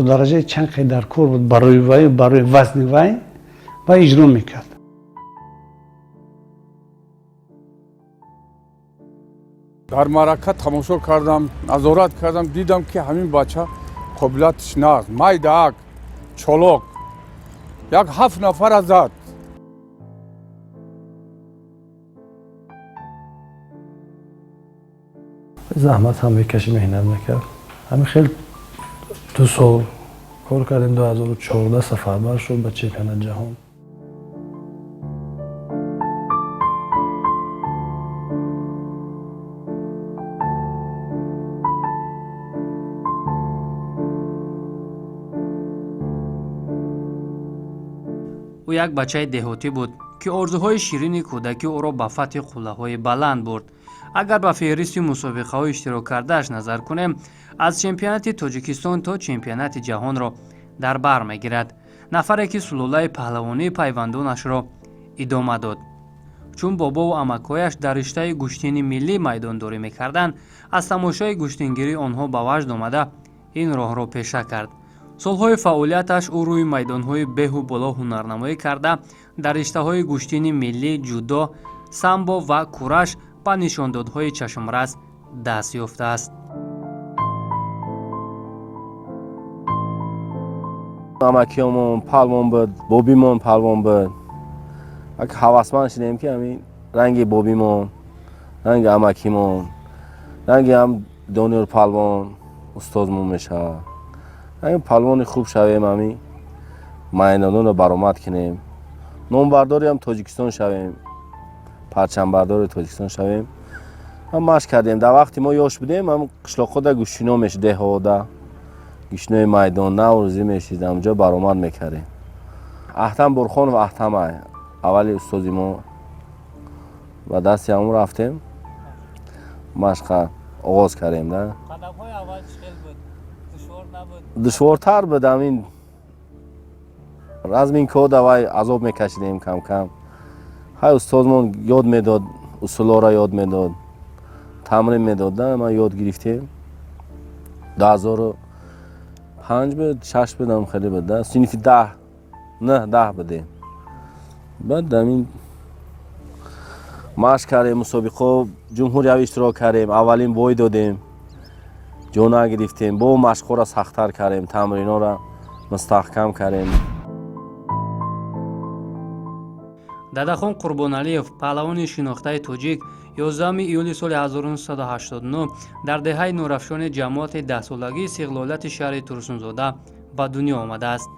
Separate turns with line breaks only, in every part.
То дараҷаи чанд қай дар кор буд барои вай, барои вазни вай, ва иҷро мекард.
Дар маърака тамошо кардам, назорат кардам, дидам, ки ҳамин бача қобилияташ нағз, майдаак, чолок, як ҳафт нафара зад.
Заҳмат ҳам мекаши, меҳнат мекард. Ҳамин хел 2 сол кор кардем, 2014 сафарбар шуд ба чемпионати ҷаҳон.
Ӯ як бачаи деҳотӣ буд, ки орзуҳои ширини кӯдакӣ ӯро ба фатҳи қуллаҳои баланд бурд. Агар ба феҳристи мусобиқаҳои иштирок кардааш назар кунем, аз чемпионати Тоҷикистон то чемпионати ҷаҳонро дар бар мегирад. Нафаре, ки сулолаи паҳлавонии пайвандонашро идома дод, чун бобову амакҳояш дар риштаи гӯштини миллӣ майдондорӣ мекарданд. Аз тамошои гӯштингирии онҳо ба ваҷд омада, ин роҳро пеша кард. Солҳои фаъолияташ ӯ рӯи майдонҳои беҳу боло ҳунарнамоӣ карда, дар риштаҳои гӯштини миллӣ, ҷудо, самбо ва кураш ба нишондодҳои чашмрас даст ёфтааст.
Амакиёмон палвон буд, бобимон палвон буд. Як ҳавасманд шудем, ки ҳамин ранги бобимон, ранги амакимон, ранги ҳам Дониёр палвон устозмон мешавад, ҳамин палвони хуб шавем, ҳамин майдононро баромад кунем, номбардори ҳам Тоҷикистон шавем, парчамбардори Тоҷикистон шавем. Ҳам машқ кардем. Дар вақти мо ёш будем, ҳам қишлоқҳода гӯштино мешуд, деҳода гӯштинои майдон наврӯзӣ мешид, ҳамҷо баромад мекардем. Аҳтам Бурхонов, Аҳтамай аввали устози мо, ба дасти ҳамон рафтем, машқа оғоз кардем да. Душвортар буд, ҳамин разминкаҳо давай азоб мекашидем кам-кам. Ҳай, устозмон ёд медод, усулҳоро ёд медод, тамрин медод да, ман ёд гирифтем. 2005 буд, шаш будам, хеле буд да, синфи 10, нӯҳ, 10 будем. Баъд ҳамин машқ кардем, мусобиқаҳо ҷумҳуриявӣ иштирок кардем, аввалин бой додем, ҷо нагирифтем, бо машқҳоро сахттар кардем, тамринҳоро мустаҳкам кардем.
Дадахон Қурбоналиев, паҳлавони шинохтаи тоҷик, 11 июли соли 1989 дар деҳаи Нурафшони ҷамоати даҳсолагии Истиқлолияти шаҳри Турсунзода ба дунё омадааст.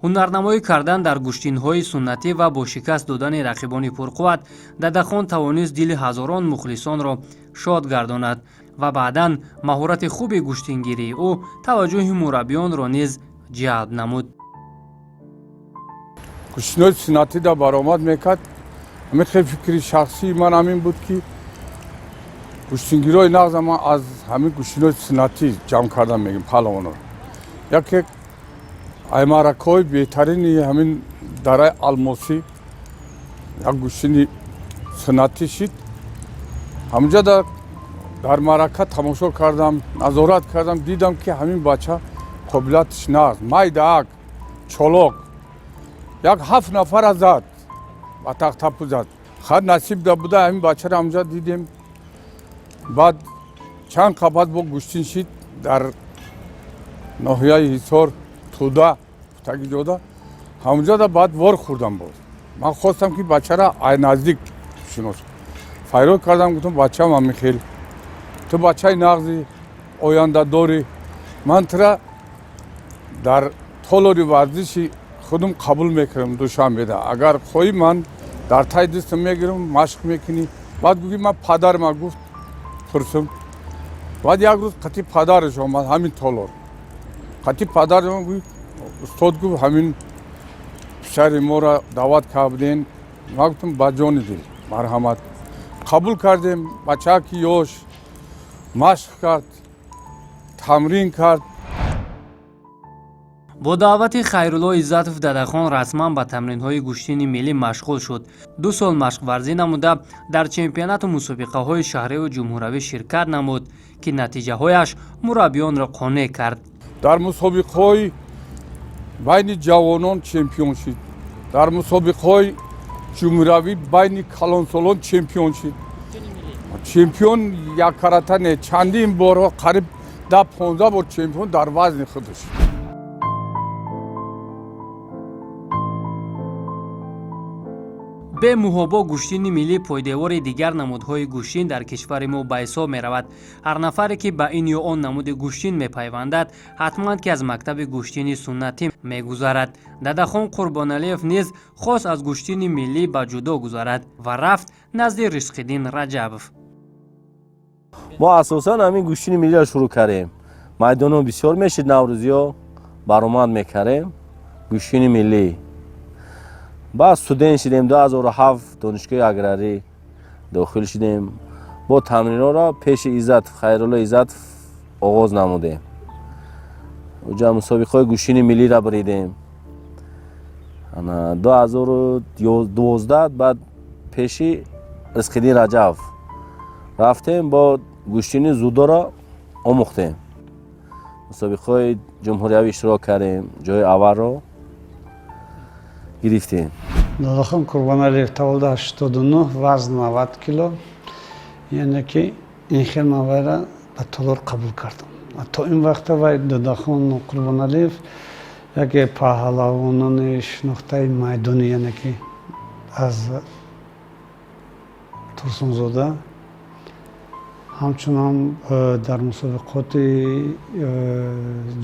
Ҳунарнамоӣ кардан дар гӯштинҳои суннатӣ ва бо шикаст додани рақибони пурқувват, Дадахон тавонист дили ҳазорон мухлисонро шод гардонад ва баъдан маҳорати хуби гӯштингирии ӯ таваҷҷӯҳи мураббиёнро низ ҷалб намуд.
Гӯштинои суннатида баромад мекард. Ҳамин хел фикри шахсии ман ҳамин буд, ки гӯштингирои нағза ман аз ҳамин гӯштинои суннатӣ ҷамъ кардан мегим паҳлавонро. Яке ай маъракаҳои беҳтарини ҳамин дараи Алмосӣ як гӯштини суннатӣ шид. Ҳамунҷа дар маърака тамошо кардам, назорат кардам, дидам, ки ҳамин бача қобилияташ нағз, майдаак, чолок, як ҳафт нафара зад, ба тахтапу зад. Хад насиб да буда, ҳамин бачаро ҳамунҷа дидем. Баъд чанд қабат бо гӯштин шид дар ноҳияи Ҳисор, Туда таги ҷода. Ҳамунҷода баъд вор хӯрдам. Боз ман хостам, ки бачара ай наздик шиносам. Файрод кардам, гуфтам: «Бачам, ҳамин хел ту бачаи нағзи ояндадорӣ, ман тура дар толори варзиши худам қабул мекунам Душанбеда. Агар хоҳӣ, ман дар таи дастам мегирам, машқ мекунӣ». Баъд гуфт: «Ман падарма гуфт пурсум». Баъд як рӯз қати падараш омад ҳамин толор. Қати падараш гуфт: «Устод, гуфт, ҳамин писари моро даъват кардем». Ман гуфтам: «Ба ҷони дил, марҳамат». Қабул кардем. Бачаки ёш машқ кард, тамрин кард.
Бо даъвати Хайрулло Иззатов Дадахон расман ба тамринҳои гӯштини миллӣ машғул шуд. 2 сол машқварзӣ намуда, дар чемпионату мусобиқаҳои шаҳриву ҷумҳуравӣ ширкат намуд, ки натиҷаҳояш мураббиёнро қонеъ кард.
Дар мусобиқаҳои байни ҷавонон чемпион шид, дар мусобиқаҳои ҷумҳуравӣ байни калонсолон чемпион шид. Чемпион яккарата не, чандин борҳо, қариб 10-15 бор чемпион дар вазни худаш.
Бемуҳобо гӯштини миллӣ пойдевори дигар намудҳои гӯштин дар кишвари мо ба ҳисоб меравад. Ҳар нафаре, ки ба ин ё он намуди гӯштин мепайвандад, ҳатман ки аз мактаби гӯштини суннатӣ мегузарад. Дадахон Қурбоналиев низ хост аз гӯштини миллӣ ба ҷудо гузарад ва рафт назди Ризқиддин Раҷабов.
Мо асосан ҳамин гӯштини миллиро шурӯъ кардем. Майдонҳо бисёр мешид, наврӯзиҳо баромад мекардем гӯштини миллӣ. Баъд студент шидем, 2007 донишгоҳи аграрӣ дохил шидем. Бо тамринҳоро пеши Иззатов, Хайрулло Иззатов оғоз намудем. Уҷа мусобиқаҳои гӯштини миллиро буридем. 2012 баъд пеши Ризқиддин Раҷабов рафтем, бо гӯштини дзюдоро омӯхтем, мусобиқаҳои ҷумҳуриявӣ иштирок кардем, ҷои аввалро гирифтем.
Дадахон Курбоналиев таваллуд 89, вазн 90 кило. Яъне ки ин хел ман вайра ба толор қабул кардам. То ин вақта вай, Дадахон Қурбоналиев, яке паҳлавонони шинохтаи майдонӣ, яъне ки аз Турсунзода, ҳамчунон дар мусобиқоти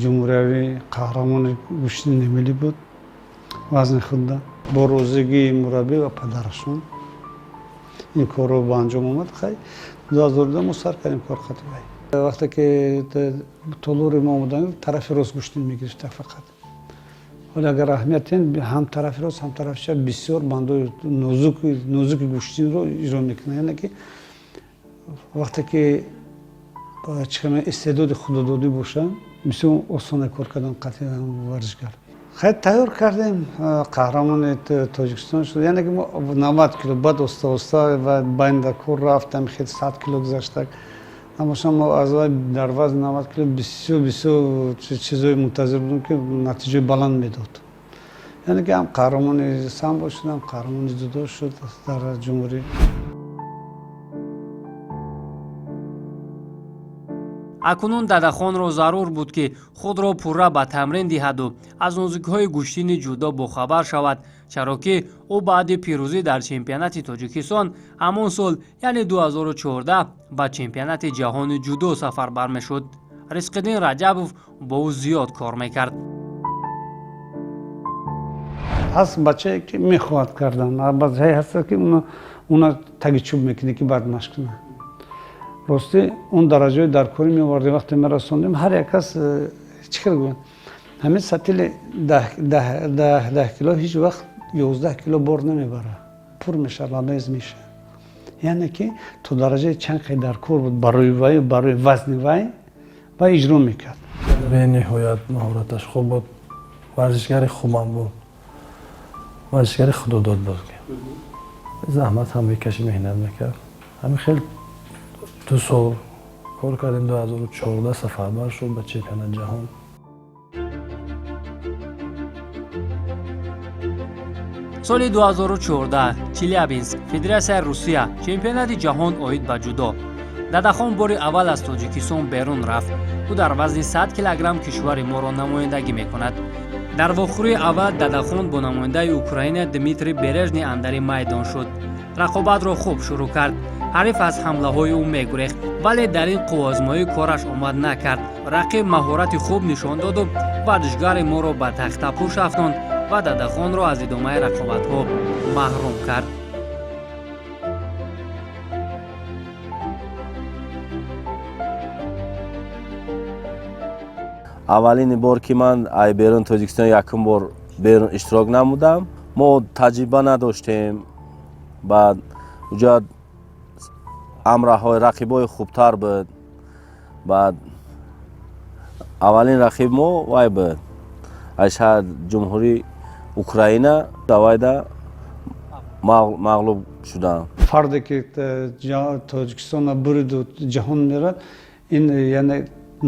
ҷумҳуриявӣ қаҳрамони гӯштини миллӣ буд вазни худда. Бо розигии мураббӣ ва падарашон ин корро ба анҷом омад. Хай, 2002 мо сар кардем кор қати вай. Вақте ки толори мо омадан, тарафи рост гӯштин мегирифта фақат. Ҳоле агар аҳамият диҳем, ҳам тарафи рост, ҳам тарафи чап бисёр бандои нозуки гӯштинро иҷро мекунад. Яъне ки вақте ки чӣ истеъдоди худододӣ бошад, бисёр осона кор кардан қати варзишгар. Хай, тайёр кардем, қаҳрамони Тоҷикистон шуд. Яъне ки мо 90 кило, баъд оста оста ва байнда кор рафтам, хел 100 кило гузашта набошам. Мо аз вай дар вазни 90 кило бисёр бисёр чизҳои мунтазир будем, ки натиҷаи баланд медод. Яъне ки ҳам қаҳрамони самбо шуд, ҳам қаҳрамони дзюдо шуд дар ҷумҳурӣ.
Акнун Дадахонро зарур буд, ки худро пурра ба тамрин диҳаду аз нозукиҳои гӯштини ҷудо бохабар шавад, чаро ки ӯ баъди пирӯзӣ дар чемпионати Тоҷикистон ҳамон сол, яъне 2014, ба чемпионати ҷаҳони ҷудо сафарбар мешуд. Ризқиддин Раҷабов бо ӯ зиёд кор мекард.
Ҳаст бачае, ки мехоҳад кардан, бачае ҳаста, ки уна таги чӯб мекунӣ, ки баъд машқ кунад. Ростӣ, он дараҷаи дар корӣ меовардем, вақте мерасондем, ҳар як кас чӣ хел гӯяд, ҳамин сатили 10 кило ҳеҷ вақт 11 кило бор намебарад, пур мешавад, лабез мешавад. Яъне ки то дараҷаи чанд қай дар кор буд барои вай, барои вазни вай, вай иҷро мекард.
Бениҳоят маҳораташ хуб буд, варзишгари хубам буд, варзишгари худодод буд. Заҳмат ҳам мекашид, меҳнат мекард. Ҳамин хел 2 сол кор кардем, 2014 сафарбар шуд ба чемпионати ҷаҳон.
Соли 2014, Челябинск, Федератсияи Русия, чемпионати ҷаҳон оид ба ҷудо. Дадахон бори аввал аз Тоҷикистон берун рафт. Ӯ дар вазни 100 килограмм кишвари моро намояндагӣ мекунад. Дар вохӯрии аввал Дадахон бо намояндаи Украина Дмитрий Бережни андари майдон шуд. Рақобатро хуб шурӯъ кард, ҳариф аз ҳамлаҳои ӯ мегурехт, вале дар ин қувваозмоӣ кораш омад накард. Рақиб маҳорати хуб нишон доду варзишгари моро ба тахтапӯш афтонд ва Дадахонро аз идомаи рақобатҳо маҳрум кард.
Аввалини бор, ки ман ай берун Тоҷикистон якум бор берун иштирок намудам, мо таҷриба надоштем. Баъд уҷа ҳамраҳои рақибои хубтар буд. Баъд аввалин рақиб мо вай буд, Аз шаҳр Ҷумҳурии Украина давайда мағлуб шудам.
Фарде ки Тоҷикистона буриду ҷаҳон мерад, ин яъне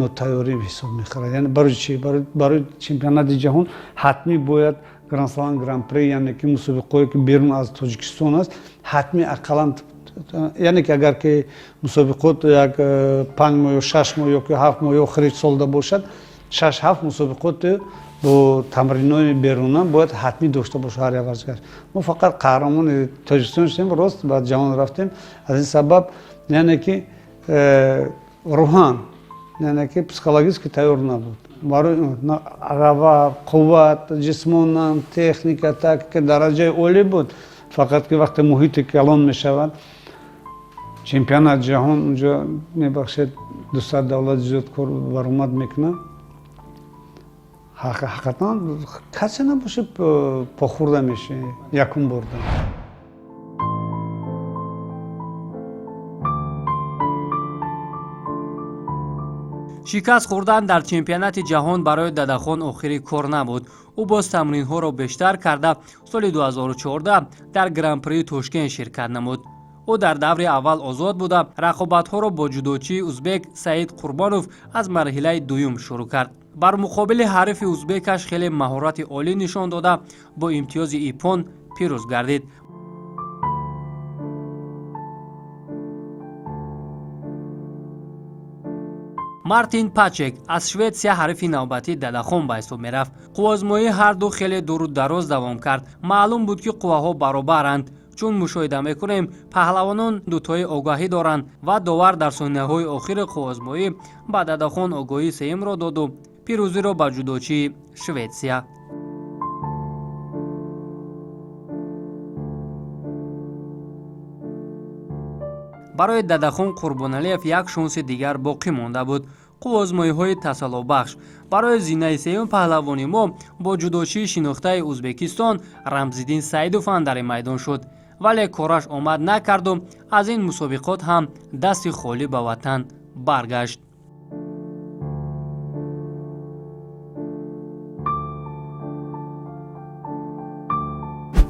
нотайёрӣ ҳисоб мехӯрад. Яъне барои чи? Барои чемпионати ҷаҳон ҳатмӣ бояд гранд-слам, гран-при, яъне ки мусобиқаҳое ки берун аз Тоҷикистон аст, ҳатмӣ ақаллан, яъне ки агар ки мусобиқот як 5 моҳ ё 6 моҳ ё ки 7 моҳ ё охири солда бошад, 6-7 мусобиқоти бо тамринои беруна бояд ҳатмӣ дошта бошад ҳар як варзишгар. Мо фақат қаҳрамони Тоҷикистон шудем, рост ба ҷаҳон рафтем. Аз ин сабаб, яъне ки рӯҳан, яъне ки психологически тайёр набуд барои рава, қувват, ҷисмонан, техника, тактика дараҷаи олӣ буд. Фақат ки вақте муҳити калон мешавад, чемпионат ҷаҳон, унҷо, мебахшед, 200 давлат зиёд кор баромад мекунад, ҳақиқатан касе набошад, похӯрда мешавӣ якум борда.
Шикаст хӯрдан дар чемпионати ҷаҳон барои Дадахон охири кор набуд. Ӯ боз тамринҳоро бештар карда, соли 2014 дар Гран-прии Тошкент ширкат намуд. Ӯ дар даври аввал озод буда, рақобатҳоро бо ҷудочии узбек Саид Қурбонов аз марҳилаи дуюм шурӯъ кард. Бар муқобили ҳарифи узбекаш хеле маҳорати олӣ нишон дода, бо имтиёзи иппон пирӯз гардид. Мартин Пачек аз Шветсия ҳарифи навбатии Дадахон ба ҳисоб мерафт. Қувваозмоии ҳарду хеле дуру дароз давом кард. Маълум буд, ки қувваҳо баробаранд, чун мушоҳида мекунем, паҳлавонон дутои огаҳӣ доранд ва довар дар сонияҳои охири қувваозмоӣ ба Дадахон огоҳии сеюмро доду пирӯзиро ба ҷудочии Шветсия. Барои Дадахон Қурбоналиев як шонси дигар боқӣ монда буд: қувваозмоиҳои тасаллобахш барои зинаи сеюм. Паҳлавони мо бо ҷудочии шинохтаи Ӯзбекистон Рамзиддин Саидов андари майдон шуд, вале кораш омад накарду аз ин мусобиқот ҳам дасти холӣ ба ватан баргашт.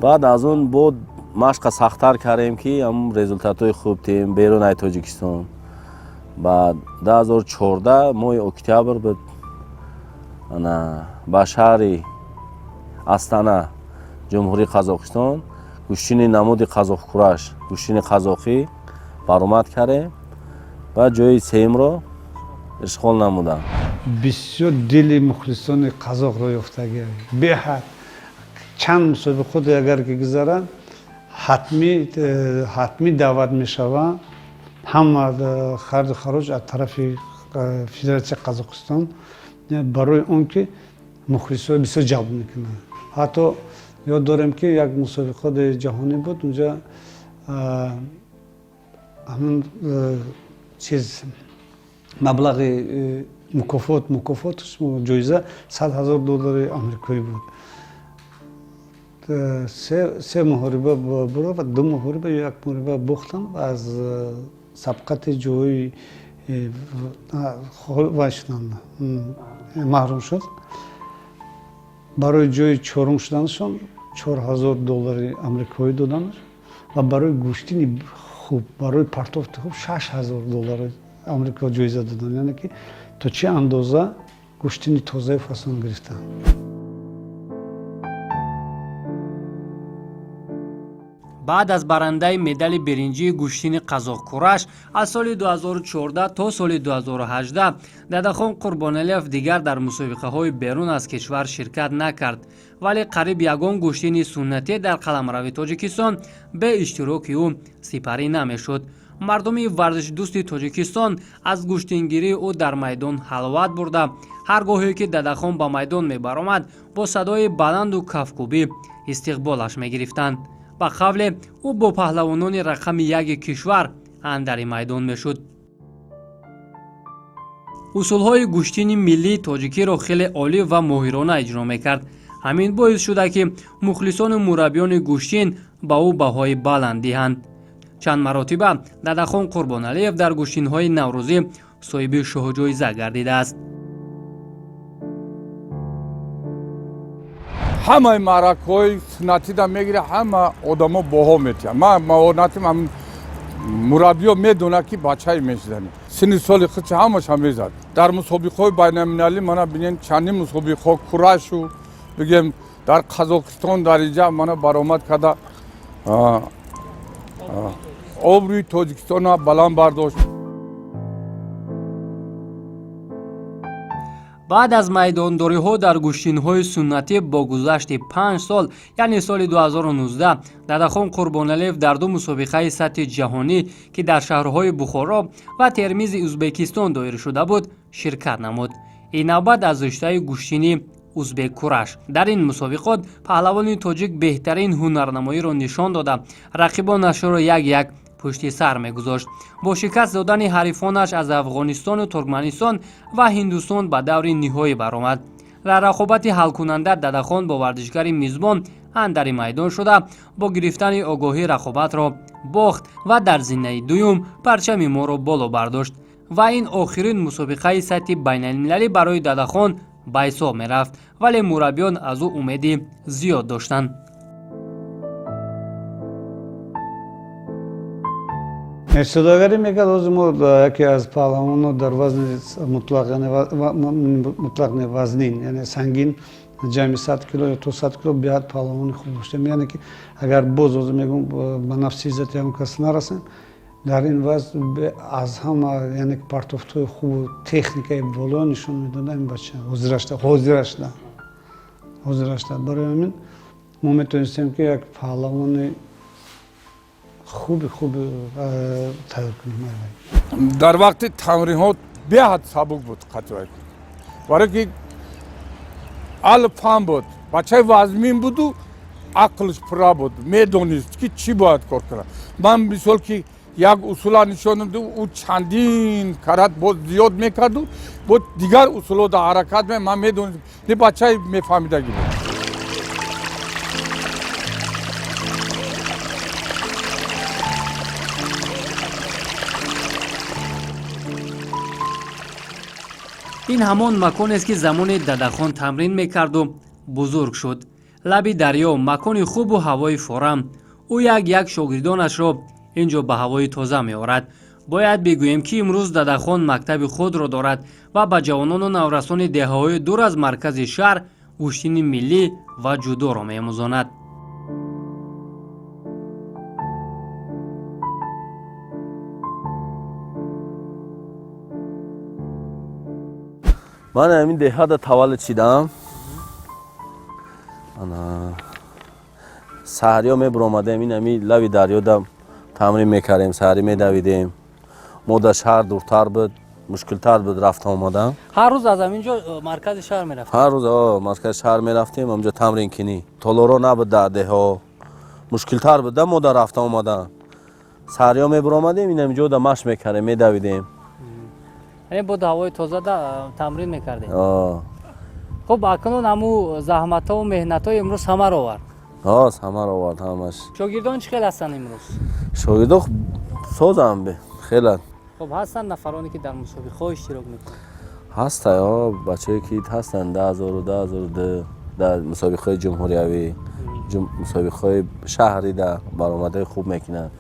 Баъд аз он бо машқа сахттар кардем, ки ҳам результатҳои хуб тем берун ай Тоҷикистон. Баъд 2014 моҳи октябр буд, ана ба шаҳри Астана, Ҷумҳурии Қазоқистон, гӯштини намуди қазоқкураш, гӯштини қазоқӣ баромад кардем ва ҷои сеюмро ишғол намудам.
Бисёр дили мухлисони қазоқро ёфтагӣ, беҳад. Чанд мусобиқоте агар ки гузарад, ҳатмӣ даъват мешаванд. Ҳама харҷу хароҷ аз тарафи Федератсияи Қазоқистон, барои он ки мухлисҳо бисёр ҷалб мекунанд. Ҳатто ёд дорем, ки як мусобиқоти ҷаҳонӣ буд, унҷа ҳамин чиз, маблағи мукофот, ҷоиза 100 000 доллари амрикоӣ буд. Се муҳориба бура ва ду муҳориба ё як муҳориба бохтан ва аз сабқати ҷои вай шуданд, маҳрум шуд. Барои ҷои чорум шуданашон 4000 доллари амрикоӣ доданд ва барои гӯштини хуб, барои партофти хуб 6000 доллари амрико ҷоиза доданд. Яъне ки то чӣ андоза гӯштини тозаи фасон гирифтанд.
Баъд аз барандаи медали биринҷии гӯштини қазоқкураш аз соли 2014 то соли 2018 Дадахон Қурбоналиев дигар дар мусобиқаҳои берун аз кишвар ширкат накард, вале қариб ягон гӯштини суннатӣ дар қаламрави Тоҷикистон бе иштироки ӯ сипарӣ намешуд. Мардуми варзишдӯсти Тоҷикистон аз гӯштингирии ӯ дар майдон ҳаловат бурда, ҳар гоҳе ки Дадахон ба майдон мебаромад, бо садои баланду кафкӯбӣ истиқболаш мегирифтанд. Ба қавле, ӯ бо паҳлавонони рақами яки кишвар андари майдон мешуд. Усулҳои гӯштини миллии тоҷикиро хеле олӣ ва моҳирона иҷро мекард. Ҳамин боис шуда, ки мухлисону мураббиёни гӯштин ба ӯ баҳои баланд диҳанд. Чанд маротиба Дадахон Қурбоналиев дар гӯштинҳои наврӯзӣ соҳиби шоҳҷоиза гардидааст.
Ҳамаи маъракаҳои суннатида мегирад, ҳама одамо боҳо метиҳанд. Ман маонатим мураббиё медонад, ки бачае мешидани синни соли худша ҳамаша мезад. Дар мусобиқаҳои байналмилалӣ мана бинен, чандин мусобиқаҳо курашу бигем, дар Қазоқистон, дар инҷа мана баромад карда, обрӯи Тоҷикистона баланд бардошт.
Баъд аз майдондориҳо дар гӯштинҳои суннатӣ бо гузашти 5 сол, яъне соли 2019, Дадахон Қурбоналиев дар ду мусобиқаи сатҳи ҷаҳонӣ, ки дар шаҳрҳои Бухоро ва Термизи Ӯзбекистон доир шуда буд, ширкат намуд. Ин навбат аз риштаи гӯштини узбеккураш. Дар ин мусобиқот паҳлавони тоҷик беҳтарин ҳунарнамоиро нишон дода, рақибонашро як як пушти сар мегузошт. Бо шикаст додани ҳарифонаш аз Афғонистону Туркманистон ва Ҳиндустон ба даври ниҳоӣ баромад. Дар рақобати ҳалкунанда Дадахон бо варзишгари мизбон андари майдон шуда, бо гирифтани огоҳӣ рақобатро бохт ва дар зинаи дуюм парчами моро боло бардошт. Ва ин охирин мусобиқаи сатҳи байналмилалӣ барои Дадахон ба ҳисоб мерафт, вале мураббиён аз ӯ умеди зиёд доштанд.
Судогарӣ мекард. Ҳозир мо яке аз паҳлавонҳо дар вазни мутлақ, яъне мутлақ не, вазнин, яъне сангин, ҷамъи 100 кило ё то 100 кило, беҳад паҳлавони хуб доштем. Яъне ки агар боз ҳозир мегӯм, ба нафси иззати ягон кас нарасем, дар ин вазн аз ҳама, яъне партофтҳои хубу техникаи боло нишон медода ин бача ҳозирашда. Барои ҳамин мо метавонистем, ки як паҳлавони хуби хуби тайёр кунем.
Дар вақти тамринҳо беҳад сабук буд қатъ, барое ки алфам буд, бачаи вазмин буду ақлш пурра буд, медонист, ки чӣ бояд кор кунад. Ман мисол ки як усула нишон додам, ӯ чандин карат боз зиёд мекарду, бо дигар усулҳо дар ҳаракат. Ман медонистам, не, бачаи мефаҳмидагӣ буд.
Ин ҳамон маконест, ки замоне Дадахон тамрин мекарду бузург шуд. Лаби дарё, макони хубу ҳавои форам. Ӯ як як шогирдонашро ин ҷо ба ҳавои тоза меорад. Бояд бигӯем, ки имрӯз Дадахон мактаби худро дорад ва ба ҷавонону наврасони деҳаҳои дур аз маркази шаҳр гӯштини миллӣ ва ҷудоро меомӯзонад.
Ман ҳамин деҳада таваллуд шидам. Ана саҳриё мебуромадем, ин ҳами лави дарёда тамрин мекардем, саҳрӣ медавидем. Мо дар шаҳр дуртар буд, мушкилтар буд рафта омадан.
Ҳар рӯз аз ҳамин ҷо маркази шаҳр мерафт?
Ҳар рӯз маркази шаҳр мерафтем, ҳамҷо тамрин кинӣ. Толоро набуд дар деҳо, мушкилтар буд да мо дар рафта омадан. Саҳриё мебуромадем, ин ҳамин ҷода машқ мекардем, медавидем.
Яъне бо ҳавои тоза тамрин мекардем. Хуб, акнун ҳаму заҳматҳову меҳнатҳои имрӯз самар овард?
Самар овард ҳамаш.
Шогирдон чӣ хел ҳастанд имрӯз?
Шогирдо созам хеле.
Хуб, ҳастанд нафароне, ки дар мусобиқаҳо иштирок мекунанд?
Ҳаста, бачае ки ҳастанд 2000, 2002 дар мусобиқаҳои ҷумҳуриявӣ, мусобиқаҳои шаҳрӣ да баромадҳои хуб мекунанд,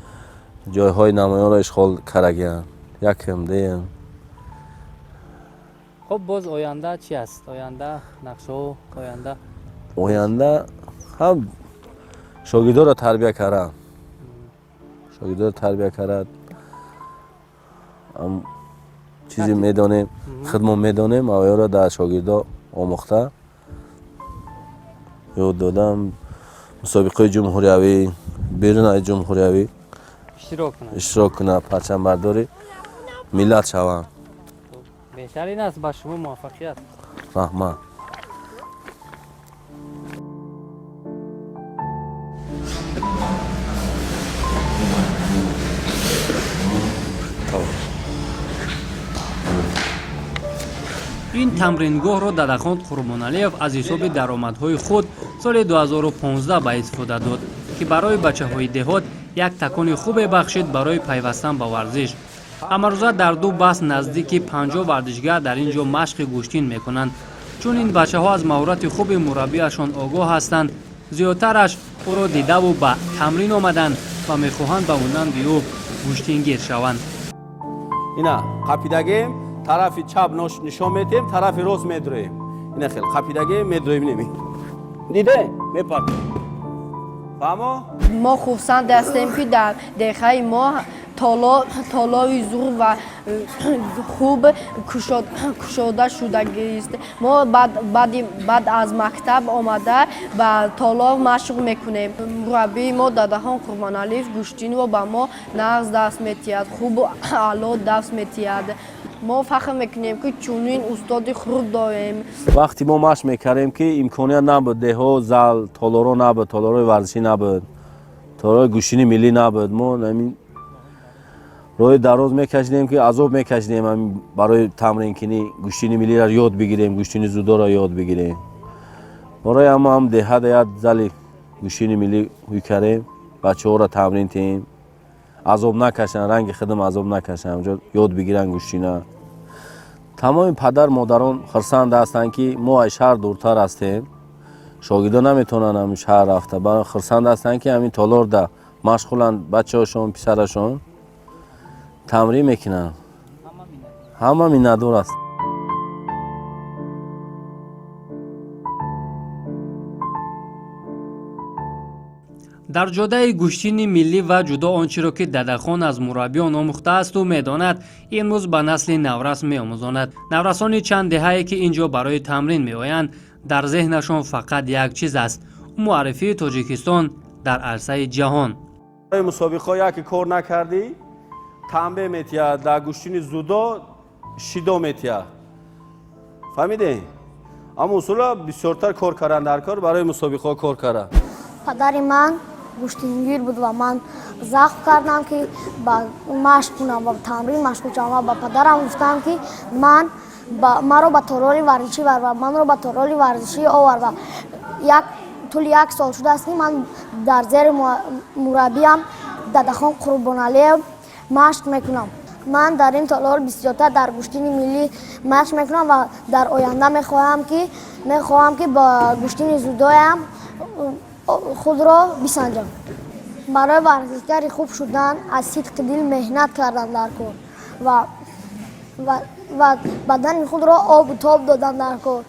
ҷойҳои намоёнро ишғол кардагианд, якм, дуюм.
Хуб, боз оянда чи аст? Оянда, нақшаҳо, оянда?
Оянда ҳам шогирдоро тарбия кардам, шогирдоро тарбия кард, чизе медонем, худмон медонем, авёро дар шогирдо омӯхта ёд додам, мусобиқаҳои ҷумҳуриявӣ, берун аз ҷумҳуриявӣ иштирок кунад, парчамбардори миллат шаванд.
Беҳтарин аст, ба шумо муваффақият.
Раҳмат.
Ин тамрингоҳро Дадахон Қурбоналиев аз ҳисоби даромадҳои худ соли 2015 ба истифода дод, ки барои бачаҳои деҳот як такони хубе бахшид барои пайвастан ба варзиш. Ҳамарӯза дар ду баст наздики 50 варзишгар дар ин ҷо машқи гӯштин мекунанд. Чун ин бачаҳо аз маҳорати хуби мураббиашон огоҳ ҳастанд, зиёдтараш ӯро дидаву ба тамрин омаданд ва мехоҳанд ба монанди ӯ гӯштингир шаванд.
Ина қапидагем, тарафи чап нишон метиҳем, тарафи рост медроем. Ина хел қапидагем, медроем, неми диде мепартем, фаҳмо.
Мо хурсанд ҳастем, ки дар деҳаи мо толори зур ва хуб кушода шудагист. Мо баъд аз мактаб омада ба толор машқ мекунем. Мураббии мо Дадахон Қурбоналиев гӯштинро ба мо нағз дарс метиҳад, хубу аъло дарс метиҳад. Мо фахр мекунем, ки чунин устоди хурд дорем.
Вақте мо машқ мекардем, ки имконият набуд, деҳо зал, толоро набуд, толорои варзишӣ набуд, толорои гӯштини миллӣ набуд. Мо ҳамин роҳи дароз мекашидем, ки азоб мекашидем барои тамринкунӣ, гӯштини миллиро ёд бигирем, гӯштини дзюдоро ёд бигирем. Барои ҳама ҳам деҳада як зали гӯштини миллӣ ҳуй кардем, бачаҳоро тамрин тиҳем, азоб накашанд, ранги худам азоб накашанд, онҷо ёд бигиранд гӯштина. Тамоми падар модарон хурсанд ҳастанд, ки мо аз шаҳр дуртар ҳастем, шогирдон наметавонанд ҳамин шаҳр рафта, хурсанд ҳастанд, ки ҳамин толорда машғуланд, бачаҳошон, писарашон тамрин мекунанд. Ҳама миннатдор аст.
Дар ҷодаи гӯштини миллӣ ва ҷудо он чиро, ки Дадахон аз мураббиён омӯхтаасту медонад, имрӯз ба насли наврас меомӯзонад. Наврасони чанд деҳае, ки ин ҷо барои тамрин меоянд, дар зеҳнашон фақат як чиз аст: муаррифии Тоҷикистон дар арсаи ҷаҳон.
Барои мусобиқаҳо яке кор накардӣ, танбе метиҳад, дар гӯштини дзюдо шидо метиҳад, фаҳмидем? Аммо усула бисёртар кор кардан дар кор, барои мусобиқаҳо кор кардан.
Падари ман гӯштингир буд ва ман завқ кардам, ки ба машқ кунам ва тамрин машғул шавам, ва ба падарам гуфтам, ки ман маро ба толори варзишӣ бар ва манро ба толори варзишӣ овар. Ва як тӯли як сол шудааст, ки ман дар зери мураббиям Дадахон Қурбоналиев машқ мекунам. Ман дар ин толор бисёртар дар гӯштини миллӣ машқ мекунам ва дар оянда мехоҳам, ки ба гӯштини дзюдоям худро бисанҷам. Барои варзишгари хуб шудан аз сидқи дил меҳнат кардан дар кор ва бадани худро обу тоб додан дар кор,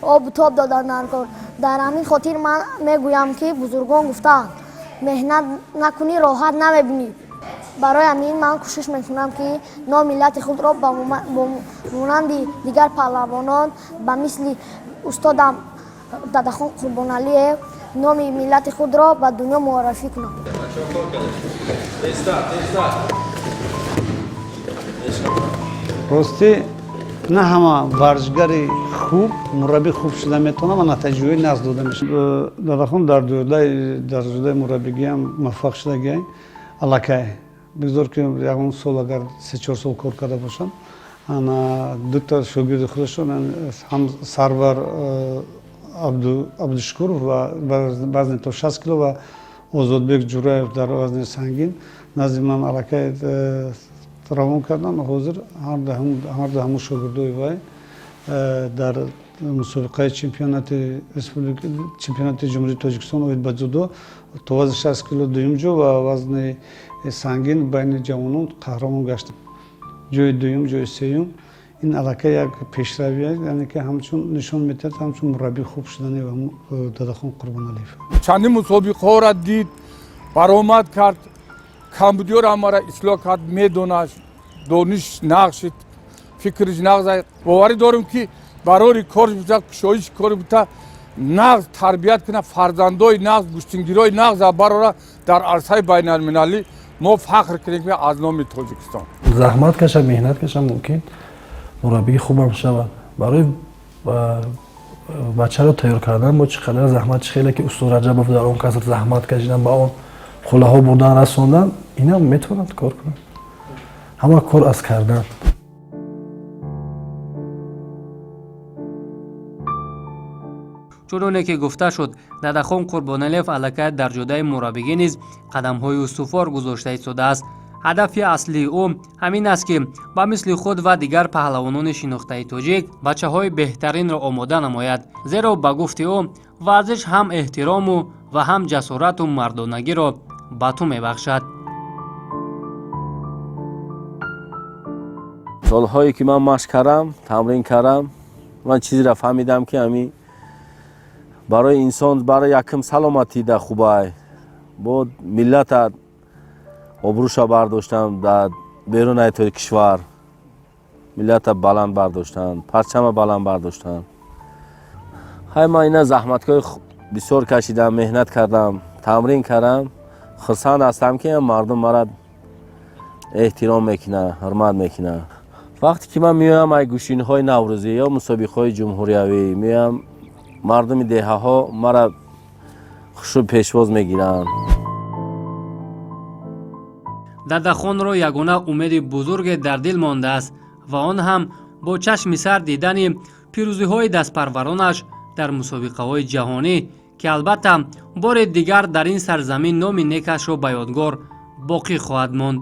обу тоб додан дар кор. Дар ҳамин хотир ман мегӯям, ки бузургон гуфтаанд: меҳнат накунӣ, роҳат намебинӣ. Барои ҳамин ман кӯшиш мекунам, ки номи миллати худро ба монанди дигар паҳлавонон, ба мисли устодам Дадахон Қурбоналиев, номи миллати худро ба дунё муаррифӣ кунам.
Ростӣ, на ҳама варзишгари хуб мураббӣ хуб шуда метавонад ва натиҷаҳои нағз дода мешавад. Дадахон дар ҷодаи мураббигиам муваффақ шудагиай аллакай. Бигзор, ки ягон сол, агар 3-4 сол кор карда бошанд, ана дута шогирди худашон ҳам, Сарвар Абдушукуров ва вазни то 60 кило ва Озодбек Ҷураев дар вазни сангин назди ман аллакай равон карданд. Ҳозир ҳарду ҳамун шогирдои вай дар мусобиқаи чемпионати республика, чемпионати Ҷумҳурии Тоҷикистон оид ба дзюдо то вазни 60 кило дуюм ҷо ва вазни сангин байни ҷавонон қаҳрамон гаштанд, ҷои дуюм, ҷои сеюм. Ин аллакай як пешравӣ, яъне ки ҳамчун нишон медиҳад ҳамчун мураббии хуб шудани Дадахон Қурбоналиев.
Чандин мусобиқаҳоро дид, баромад кард, камбудиёро ҳамаро ислоҳ кард, медонад, дониш нағз, фикриш нағз. Боварӣ дорем, ки барори корш бута, кушоиши кори бута, нағз тарбият кунад фарзандои нағз, гӯштингирои нағз барора дар арсаи байналмилалӣ, мо фахр кунем, ки аз номи Тоҷикистон.
Заҳмат кашад, меҳнат кашад, мумкин мураббии хубам шавад. Барои бачаро тайёр кардан бо чӣ қадар заҳмат, чӣ хеле ки устод Раҷабов дар он кас заҳмат кашидан, ба он қуллаҳо бурдан, расондан, инам метавонад кор кунад. Ҳама кор аз кардан.
Чуноне ки гуфта шуд, Дадахон Қурбоналиев аллакай дар ҷодаи мураббигӣ низ қадамҳои устувор гузошта истодааст. Ҳадафи аслии ӯ ҳамин аст, ки ба мисли худ ва дигар паҳлавонони шинохтаи тоҷик бачаҳои беҳтаринро омода намояд, зеро ба гуфти ӯ варзиш ҳам эҳтирому ва ҳам ҷасорату мардонагиро ба ту мебахшад.
Солҳое ки ман машқ кардам, тамрин кардам, ман чизеро фаҳмидам, ки ҳамин барои инсон, барои якм саломатида хубай, бо миллата обрӯша бардоштам дар берунаи кишвар, миллата баланд бардоштан, парчама баланд бардоштан. Ҳай, ман ина заҳматҳои бисёр кашидам, меҳнат кардам, тамрин кардам. Хурсанд ҳастам, ки мардум мара эҳтиром мекунад, ҳурмат мекунад. Вақте ки ман меоям ай гӯштинҳои наврӯзӣ ё мусобиқаҳои ҷумҳуриявӣ меоям, мардуми деҳаҳо мара хушрӯ пешвоз мегиранд.
Дадахонро ягона умеди бузурге дар дил мондааст ва он ҳам бо чашми сар дидани пирӯзиҳои дастпарваронаш дар мусобиқаҳои ҷаҳонӣ, ки албатта бори дигар дар ин сарзамин номи некашро ба ёдгор боқӣ хоҳад монд.